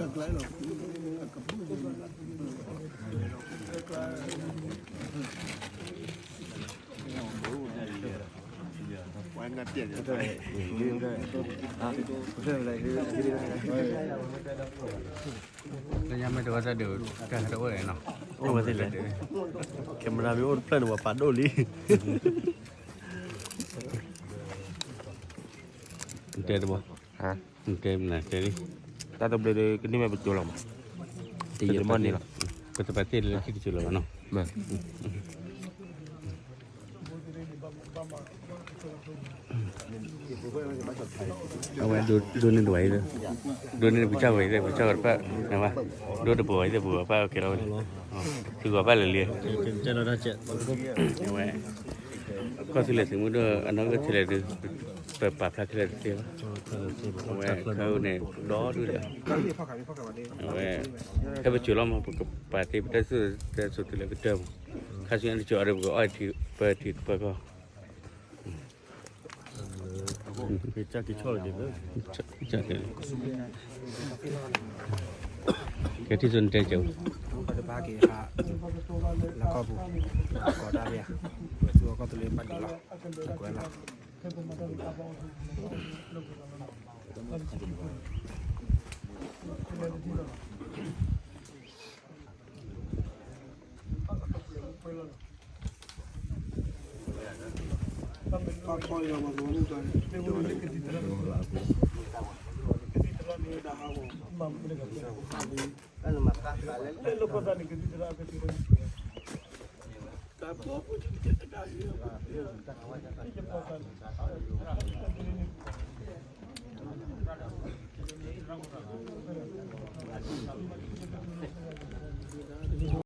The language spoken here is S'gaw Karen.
လၢညါမ့ၢ်တဝဲသၢဒုး တၢ်ဟဲတအိၣ်လဲၣ်နီၤ, အိၣ်ဝဲသ့ၣ်လဲၣ်, camera မ့ၢ်အိၣ်တဖျၢၣ်န့ၣ် ပှၤပာ်ဒိၣ်လံ, တဲတဘီ, တဲမနၤတဲလံ, တၢ်တဘျုးဒီး ကန့ၢ်ဝဲပကၠိလီၤမး, တယံာ်မီၢ်န့ၣ်လီၤ, ပတပာ်တ့ၢ်လၢခံကၠိလၢၤဘၣ်နီၤ. အဝဲဒိးန့ၢ်တဝဲအံၤ, ဒိးန့ၢ်ပကစၢ်ဝဲအံၤသ့ၣ် ပကစၢ်ဂီၤတဖၣ်, နဝဲ, ဒိးတပှဲၤဝဲအံၤသ့ၣ် ပှၤဘၣ်ကဲထီၣ်ဝဲ, သုဂီၤဘၣ်လၢာ်လံ, အဝဲ, ကီၢ်သူလ့ၤသုးမုၢ်ဒိၣ်အနီၢ်ကစၢ်လဲၣ်ဒုး, ပပာ်ဖျါခဲလၢာ်တသ့ဘၣ်, အဝဲခဲအံၤန့ၣ် ဒီဒုဒီး အဝဲ, ဖဲပကၠိလီၤမး ပကပာ်တ့ၢ်ပတၢ်စံၣ်စိၤတဲစိၤတုၤလၢကတၢၢ်မး, ခါဆူညါတကၠိအံၤဒီး ပကအီၣ်ထံပၢထံကပၢကီၢ် ကဲထံၣ်စိနတဲကၠိ, လၢကီၢ်ပူၤ, ကီၢ်တၢ်ဘၣ်, ပသူအကီၢ်သူလ့ၤဘၣ်ဒံးလီၤ, ကွဲလီၤ.